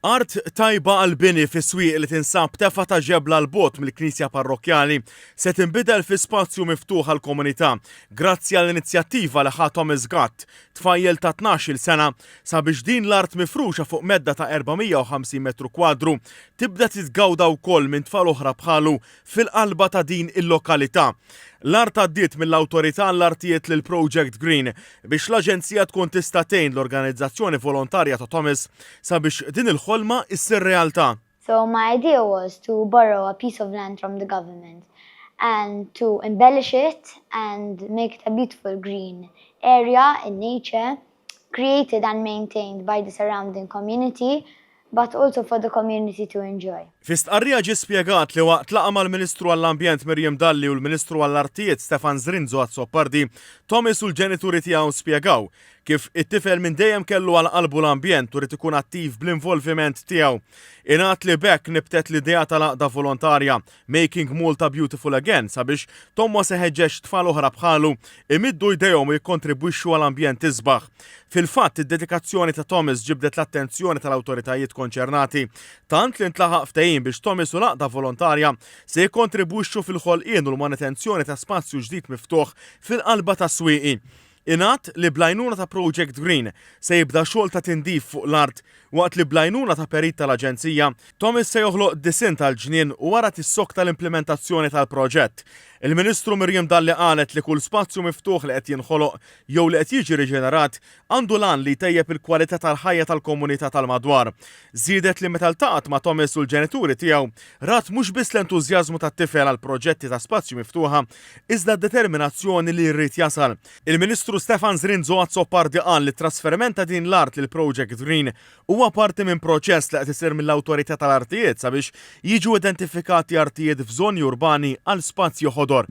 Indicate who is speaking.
Speaker 1: Art tajba għall-bini fis-Swieq li tinsab tefgħa ta' ġebla 'l bogħod mill-knisja parrokkjali se tinbidel fi spazju miftuħ għall-komunità grazzi għall-inizjattiva li ħa Thomas Gatt, tfajjel ta' 12-il sena, sabiex din l-art mifruxa fuq medda ta' 450 metru kwadru tibda titgawda wkoll minn tfal oħra bħalu fil-qalba ta' din il-lokalità. L-art għaddiet mill-Awtorità għall-Artijiet lil Project Green biex l-aġenzija tkun tista' tgħin l-organizzazzjoni volontarja ta' Thomas sabiex din il-ħolma issir realtà.
Speaker 2: So my idea was to borrow a piece of land from the government and to embellish it and make it a beautiful green area in nature created and maintained by the surrounding community but also for the community to enjoy.
Speaker 1: Fi stqarrija ġie spjegat li waqt laqgħa mal-Ministru għall-Ambjent Miriam Dalli u l-Ministru għall-Artijiet Stefan Zrinzo Azzopardi, Thomas u l-ġenituri tiegħu spjegaw kif it-tifel minn dejjem kellu għal qalbu l-ambjent u ried ikun attiv bl-involviment tiegħu. Ingħad li b'hekk nibtet l-idea tal-għaqda volontarja Making Malta Beautiful Again sabiex Thomas iħeġġeġ tfal oħra bħalu imiddu jdejhom u jikkontribwixxu għal ambjent isbaħ. Fil-fatt, id-dedikazzjoni ta' Thomas ġibdet l-attenzjoni tal-awtoritajiet konċernati, tant li ntlaħaq ftehim biex Thomas u l-għaqda volontarja se jikkontribwixxu fil-ħolqien u l-manutenzjoni ta' spazju ġdid miftuħ fil-qalba tas-Swieqi. Ingħad li bl-għajnuna ta' Project Green se jibda xogħol ta' tindif fuq l-art waqt li bl-għajnuna ta' perit tal-aġenzija, Thomas se joħloq disinn tal-ġnien u wara tissokta l-implimentazzjoni tal-proġett. Il-Ministru Miriam Dalli qalet li kull spazju miftuħ li qed jinħoloq jew li qed jiġi riġenerat għandu l-għan li jtejjeb il-kwalità tal-ħajja tal-komunità tal-madwar. Żiedet li meta ltaqgħet ma' Thomas u l-ġenituri tiegħu, rat mhux biss l-entużjażmu tat-tifel għal proġetti ta' spazju miftuħa iżda d-determinazzjoni li jrid jasal. Il-Ministru Stefan Zrinzo Azzopardi qal li t-trasferiment ta' din l-art lil Project Green huwa parti minn proċess li qed isir mill-Awtorità tal-Artijiet sabiex jiġu identifikati artijiet f'żoni urbani għal spazji ħodor.